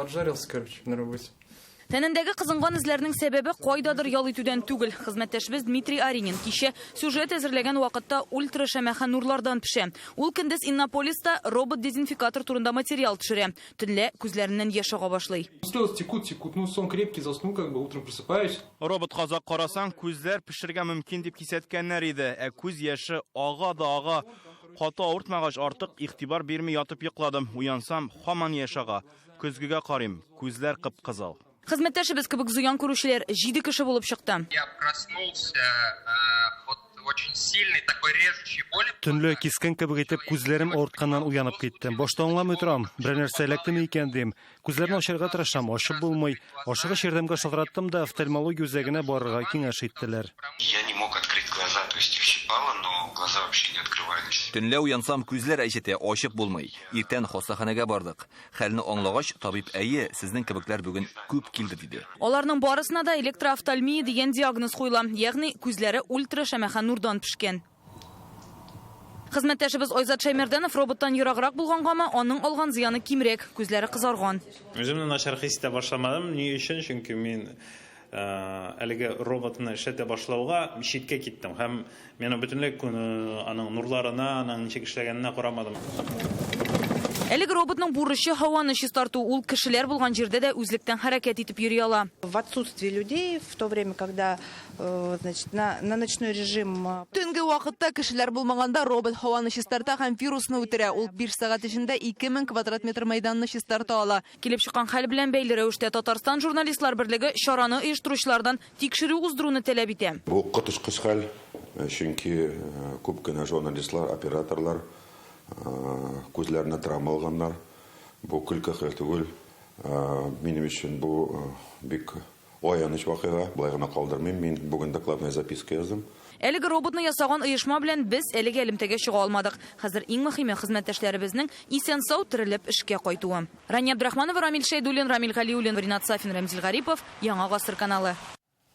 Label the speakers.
Speaker 1: Поджарился, короче, на работе.
Speaker 2: Тәнендәге кызынган эзләрнең сәбәбе кайдадыр ял итүдән түгел. Хезмәттәшебез Дмитрий Аринин кичә сюжет әзерләгән вакытта ультрашәмәхә нурлардан пешә. Ул көндез Иннополиста робот-дезинфикатор турында материал төшерә. Төнлә күзләреннән яшь ага башлый.
Speaker 1: Слезы текут, текут. Ну, сон крепкий, заснул, как бы, утром просыпаюсь.
Speaker 3: Роботка озак карасаң, күзләр пешергә мөмкин дип кисәткәннәр иде. Ә күз яше ага да ага. Каты авыртмагач, артык игътибар бирми ятып йокладым. Уянсам, һаман яшь ага. Көзгегә карыйм, күзләр кып-кызыл.
Speaker 2: Хезмәттәшебез кебек зыян күрүчеләр җиде кеше булып чыкты.
Speaker 4: Я проснулся от очень сильной такой режущей боли.
Speaker 5: Төнлә кискен кебек итеп күзләрем авыртканнан уянып киттем. Башта аңламый торам, берәр нәрсә эләктеме икән дим. Күзләрне ачарга тырышам, ачып булмый. Ашыгыч ярдәмгә шалтыраттым да, офтальмология үзәгенә барырга киңәш иттеләр.
Speaker 6: Я не мог открыть глаза, то есть их щипало, но глаза вообще не открывались.
Speaker 7: Төнлә уянсам, күзләр әчетә, ачып булмый. Иртән хастаханәгә бардык. Хәлне аңлагач, табиб, әйе, сезнең кебекләр бүген күп килде, диде.
Speaker 2: Аларның барысына да электроофтальмия дигән диагноз куела, ягъни күзләре ультрашәмәхә нурдан пешкән. Хезмәттәшебез Айзат Шәймәрдәнов роботтан ераграк булгангамы, аның алган зыяны кимрәк, күзләре кызарган.
Speaker 8: Үземне начар хис итә башламадым. Ни өчен? Чөнки мин әлеге роботны эшләтә башлауга читкә киттем һәм мин бөтенләй аның нурларына, аның ничек эшләгәненә карамадым.
Speaker 2: Әлеге роботның бурычы һаваны чистарту. Ул кешеләр булган җирдә дә үзлектән хәрәкәт итеп йөри ала.
Speaker 9: В отсутствие людей, в то время, когда значит, на, на ночной режим.
Speaker 10: Төнге вакытта кешеләр булмаганда робот һаваны чистарта һәм вирусны үтерә. Ул 5 сәгать эчендә 2000 квадрат метр мәйданны чистарта ала.
Speaker 2: Килеп чыккан хәл белән бәйле рәвештә Татарстан журналистлар берлеге чараны оештыручылардан тикшерү уздыруны таләп итә.
Speaker 11: Бу коточкыч хәл, чөнки күп кенә журналистлар, операторлар күзләренә травма алганнар. Бу көлке хәл түгел. Минем өчен бу бик аяныч вакыйга. Болай гына калдырмыйм. Мин бүген докладная записка яздым.
Speaker 2: Әлеге роботны ясаган оешма белән без әлегә элемтәгә чыга алмадык. Хәзер иң мөһиме хезмәттәшләребезнең исән-сау терелеп эшкә кайтуы. Рания Абдрахманова, Рамил Шәйдуллин, Рамил Галиуллин, Ринат Сафин, Рәмзил Гарипов, Яңа Гасыр каналы.